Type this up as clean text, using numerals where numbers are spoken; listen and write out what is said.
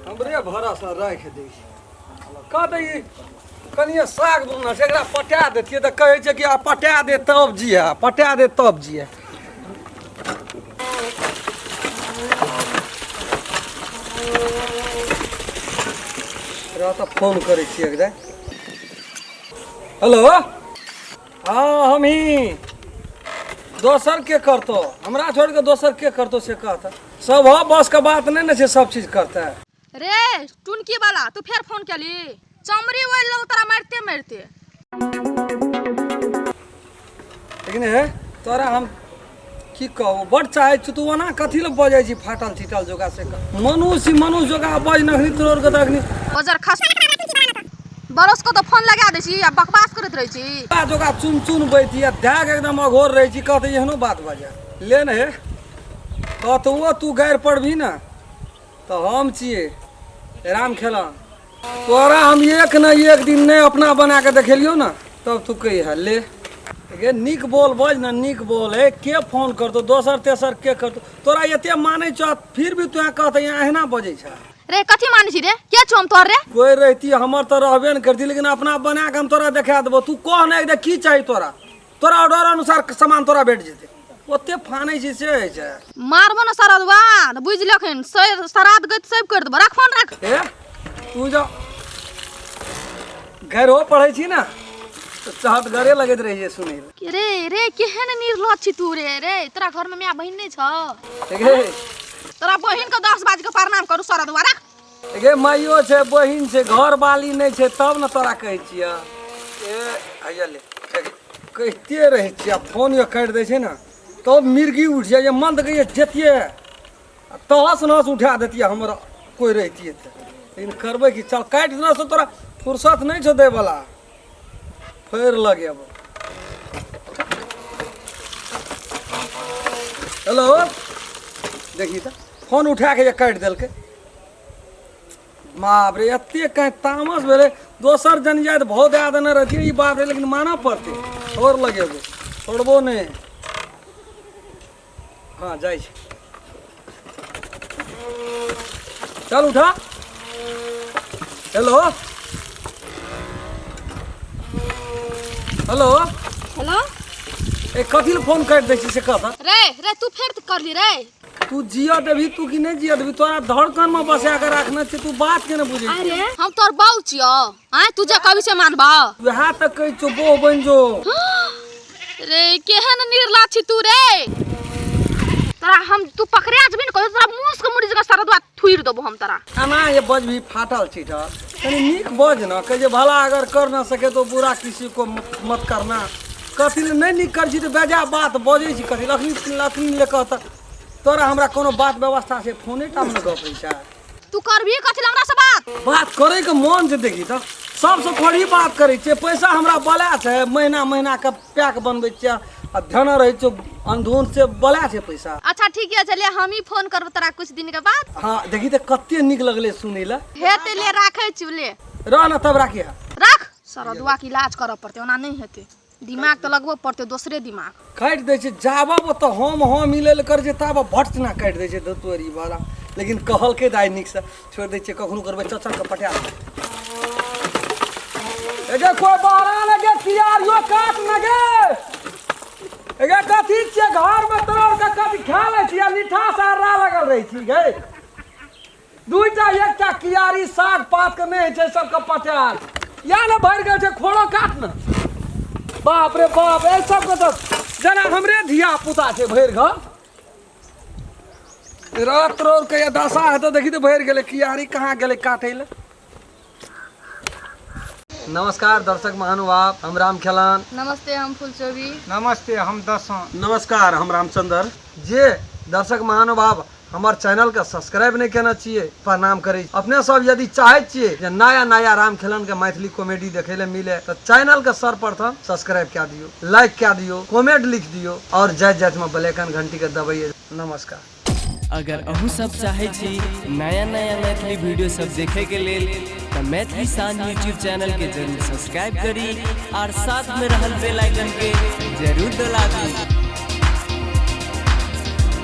हमरे भरोसा राखि दै छै। कहतै ई कनिए साग बुनना छै, एकरा पटा देतियै तऽ कहै छै कि आ पटा दे तब जिया, पटा दे तब जिया। रह तऽ फोन करै छियै एकरा। हेलो, हाँ हमही। दोसर के करतो? हमरा छोड़ के दोसर के करतो से कहता। सब हो बस के बात नहीं ने छै, सब चीज करता है। रे टुनकी वाला, तू फेर फोन केली? चमड़ी ओढ़ लो तोरा मारते मारते। लेकिन हे तोरा हम की कहू, बड़ चाहै छी। तू ओना कथी लए बजै छी फाटल चिटल जोगा से कह। मनुष्य मनुष्य जोगा बज नखनी तोर के तखनी। ओजर खस बरस को तो फोन लगा दै छी आ बकवास करैत रहै छी। आ जोगा चुन चुन बैती आ धैक एकदम अघोर रहै छी। कहतै एहनो बात बजै ले ने। हे कतबो तू गारि पड़बही ने तऽ हम छियै राम खेलन। तोरा हम एक न एक दिन नहि अपना बना के देखेलियौ ने तब तू कहिया ले गे। नीक बोल बज ने, नीक बोल। हे के फोन करतौ दोसर तेसर के करतौ? तोरा एते मानै छौ फिर भी तू कहतै एहिना बजै छ। रे कथी मानै छी रे? के छौ हम तोहर रे? कोई रहती हमर तऽ रहबे ने करती, लेकिन अपना बना के हम तोरा देखा देबो। तू कह ने एकदम की चाही तोरा, तोरा ऑर्डर अनुसार सामान तोरा भेट जेतै। ओते फानै छी से होइ छै। मारबो न सरदवा तऽ बुझि लखन सराद गति सब कर देबो। राख फोन राख। ए तू जो घरो पढ़ै छी ने तऽ चहटगरे लगैत रहै छै सुनै लए। रे रे केहन निर्लज छी तू रे। रे तोरा घर में माय बहिन नहीं छौ? गे तोरा बहिन के 10 बाज के प्रणाम करू सरदवा राख। गे माइयो छै बहिन छै घर बाली नहि छै तब ने तोरा कहै छियै। ए हैया ले कहिते रहै छियै आ फोन यो काटि दै छै ने तब मिर्गी उठि जाइए। मन तऽ कहैए जतियै आ तहस नहस उठा दैतियै हमर कोइ रहितियै तऽ, लेकिन करबै की? चल काटि देना से तोरा फुर्सत नहि छौ दैवला। फेर लगेबो। हेलो, देखी तऽ फोन उठा के जे काटि देलकै। बाप रे एते कहीं तामस भेलै। दोसर जन जाय तऽ भाव दए देने रहतियै ई। बाप रे, लेकिन मानऽ पड़तै। आओर लगेबो, छोड़बो नहि। हाँ जाइ छै। चल उठा। Hello hello hello. ए कथी लए फोन काटि दै छी से कह तऽ। रे रे तू फेर करली रे? तू जिया देबही तू कि नहि जिया देबही? तोरा धड़कन में बसा के रखने छी, तू बात के ने बुझै छी। अरे हम तोर बाऊ छियौ। आय तू जे कभी से मानबा? वएह तऽ कहै छौ बोह बनि जो। रे केहन निर्लज छी तू रे। तोरा हम तू पकड़े जेबही ने कहियो तोरा मुँह के मुड़ी जगह सरदवा थुइर देबो हम तोरा। एना जे बजबही फाटल चिटल, कनि नीक बज न। कहै छै भला अगर कर न सके तो बुरा किसी को मत करना। कथी लए नहि नीक करै छी तऽ बेजा बात बजै छी कथी लए? अखनी अखनी ले कहत तोरा हमरा कोनो बात व्यवस्था छै? फोने टा मे ने गप होइ छै। तू करबही कथी लए हमरा से बात? बात करे के मन छै। देखी तऽ सबसँ थोड़ी बात करै छियै। पैसा हमरा बला छै, महीना महीना के पैक बनबै छियै आ ध्यान रहै छौ अंधून से बला छै पैसा। अच्छा ठीक है, चलिए हम ही फोन करबो तोरा कुछ दिन के बाद। हाँ देखी तऽ कते नीक लगलै सुनै लए। हेतै ले राखै छी ले। रह न तब राखिहे। राख। सरदुआ के इलाज करऽ पड़तै, ओना नहि हेतै। दिमाग तऽ लगबऽ पड़तै दोसरे दिमाग। काटि दै छै जाबब तऽ हम हँ मिलै लए करै छै ताबऽ भट ना काटि दै छै धतोरी वाला। लेकिन कहलकै तऽ आइ नीकसँ छोड़ि दै छियै, कखनो करबै। चल चल के पटा देबै। एगे कोइ बहरा लगे कियारियो काट न गे। एगे कथी छियै घरमे तोड़ के कथी खा लै छियै? निठास आर्रा लगल रहै छी गे। दुईटा एकटा कियारी साग पात के नहि होइ छै सबके पटायल या ने भरि गेल छै। खोड़ो काट ने। बाप रे बाप, एहि सबके तऽ जेना हमरे धिया पुता छै भरि घर। रात रोड के दशा हेतै। देखी तऽ भरि गेलै कियारी, कहाँ गेलै काटै लए? नमस्कार दर्शक महानुभाव, हम राम खेलान। नमस्ते, हम फुलचोबी। नमस्ते, हम दसों। नमस्कार, हम रामचंद्र। जे दर्शक महानुभाव हमर चैनल के सब्सक्राइब नहीं केने छियै, प्रणाम करै छी। अपने सब यदि चाहै छियै जे नया नया राम खेलन के मैथिली कॉमेडी देखै लए मिले तऽ चैनल के सर्वप्रथम सब्सक्राइब कए दियौ, लाइक कए दियौ, कमेंट लिख दियौ और जाइत जाइत में बेल आइकन घंटी के दबैयै। नमस्कार। अगर अहूँ सब चाहै छी नया नया मैथिली वीडियो सब देखे के लेल तऽ मैथिली शान यूट्यूब चैनल के जरूर सब्सक्राइब करी और साथ में रहल बेल आइकन के जरूर दबाबी।